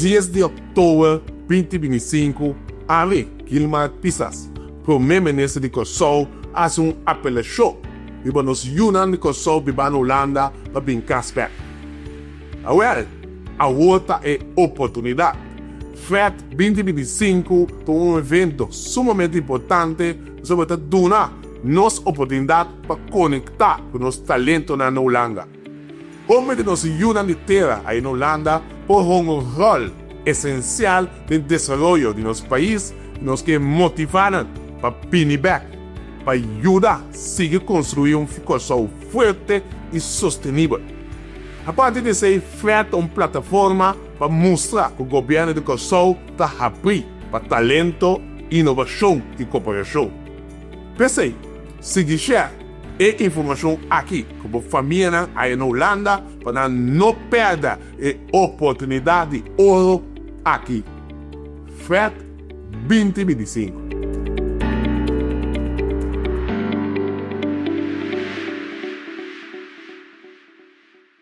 10 di òktober 2025, ami, Gilmar Pisas, Promé Minister di Kòrsou, a hasi un apelashon riba nos yunan di Kòrsou bibá na Hulanda pa bin kas bèk. Awèl, awor ta e oportunidat. Fed 2025 ta un evento sumamente importante pasobra ta duna nos oportunidat pa konektá ku nos talentonan na Hulanda. Hopi di nos yunan di tera ai na Hulanda por hunga un ròl esensial den desaroyo di nos pais i nos ke motivá nan pa bini bèk pa yuda sigui konstruí un Kòrsou fuerte i sostenibel. Aparte di esei, Fred ta un plataforma pa mustra ku gobièrnu di Kòrsou ta habrí pa talento, inovashon i koperashon. P'esei, sigui share e informashon aki ku bo famianan aya na Hulanda pa nan no pèrdè e oportunidat di oro aki. Fred 2025.